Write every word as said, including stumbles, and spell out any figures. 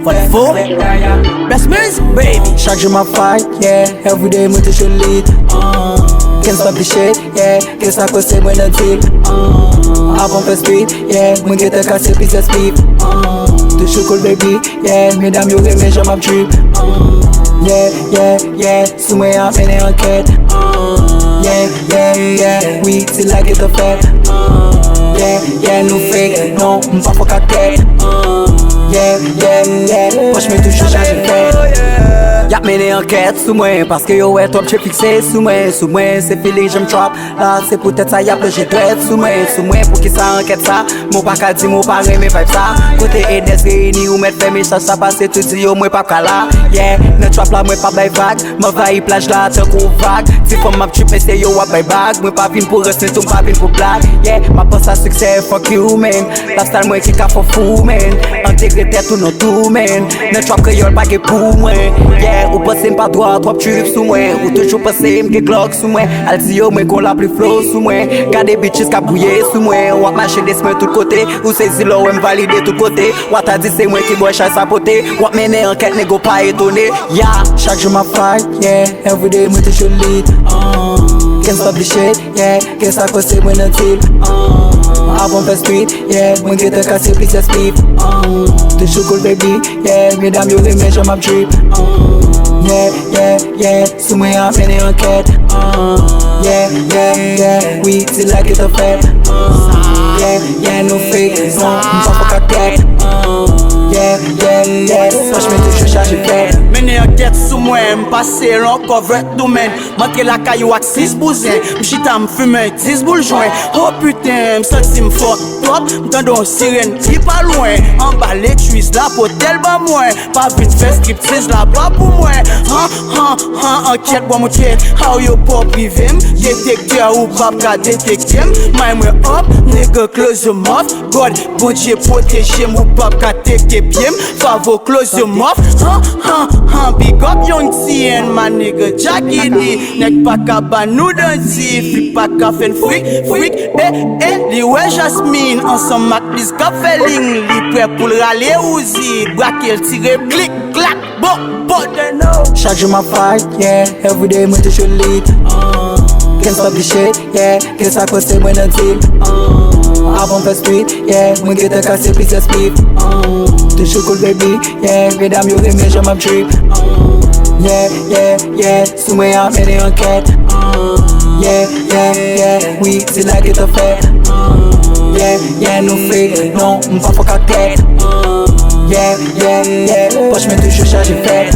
Fò l fò. Best music, baby. Chak jou m ap fight, yeah. Everyday mwen toujou lead. Can't stop the shit, yeah. Ke sa kòse mwen nan deal. Avan fè speed, yeah. Mwen gentan kase plizyè speed. Toujou cool, baby, yeah. Medam yo renmen jan m ap drip. Yeah, yeah, yeah. Sou mwen ap mennen ankèt. Yeah, yeah, yeah. Wi, se la gentan fèt. Yeah, yeah, nou fake. Non, m pa fòk ak tèt. Yeah, yeah, yeah. Pòch mwen toujou chaje fèt. Y ap mennen ankèt sou mwen, paske yo wè twòp je fikse sou mwen. Sou mwen, se feeling jan m trap la, se poutèt sa y ap lonje dwèt sou mwen. Sou mwen, poukisa ankèt sa? Mwen pa ka di mwen pa renmen vibe sa. Kote Enes reyini, ou mèt fè mesaj sa pase, tou di yo mwen p ap ka la. Yeah, nan trap la, mwen p ap bay vag. M anvayi plaj la tankou vag. Ti fanm m ap trip, mesye yo ap bay bag. Mwen pa vin pou rès, men tou m pa vin pou blag. Yeah, m ap panse a siksè, fuck you, man. Lifestyle mwen ki ka fè w fou, man. Entegre tèt ou nan tou, man. Nan trap kreyòl pa gen pou mwen. Yeah, ou panse m pa dwe twòp trip sou mwen. Ou toujou panse m gen Glock sou mwen. Al di yo mwen gon lapli flow sou mwen. Gade bitches k ap gouye sou mwen. W ap mache des mwen tout kote. Ou sezi lè w wè m valide tout kote. W a ta di se mwen ki bòy chay sa pote. W ap mennen ankèt, nego pa etone. Yeah, chak jou m ap fight, yeah. Everyday mwen toujou lead. Can't stop the shit, yeah. Ke sa kòse mwen nan deal. Avan fè speed, yeah. Mwen gentan kase plizyè speed. Toujou cool, baby, yeah. Medam yo renmen jan m ap drip. Yeah, yeah, yeah. Sou mwen ap mennen ankèt. Yeah, yeah, yeah. Wi, se la gentan fèt. Yeah, yeah, nou fake. Non, m pa fòk ak tèt. Yeah, yeah, yeah. Pòch mwen toujou chaje fèt. Mennen ankèt sou mwen, m pase lon covert doumèn. M antre lakay ou ak sis bouzen. M chita, m fimen dis boul jwen. Oh piten, m santi m fò twòp. M tande yon sirèn ki pa lwen. Anba letris la, potèl ban mwen. Pa vin fè striptiz la, pa pou mwen. Han, han, han, ankèt, bò mwen kèt. How yo pò prive m. Detektè, ou p ap ka detekte m. May mwen up, nigga, close your mouth. God, Bondye pwoteje m, ou p ap ka teke pye m. Favo, close your mouth. Han, han, han, big up Young T N, my nigga, Jaggedy. Nèg pa ka ba nou danti, flik pa ka fè n frik, frik, eh, eh. Li wè Jasmine ansanm ak Liz k ap fè ling. Li prè pou l rale Uzi, brake l, tire klik, klak, bon, bon, they know. Chak jou m ap fight, yeah. Everyday mwen toujou lead. Can't stop the shit, yeah. Ke sa kòse mwen nan deal. Avan fè speed, yeah. Mwen gentan kase plizyè speed. Toujou cool, baby, yeah. Medam yo renmen jan m ap drip. Yeah, yeah, yeah. Sou mwen ap mennen ankèt. Yeah, yeah, yeah. Wi, se la gentan fèt. Yeah, yeah, nou fake. Non, m pa fòk ak tèt. Yeah, yeah, yeah. Pòch mwen toujou chaje fèt.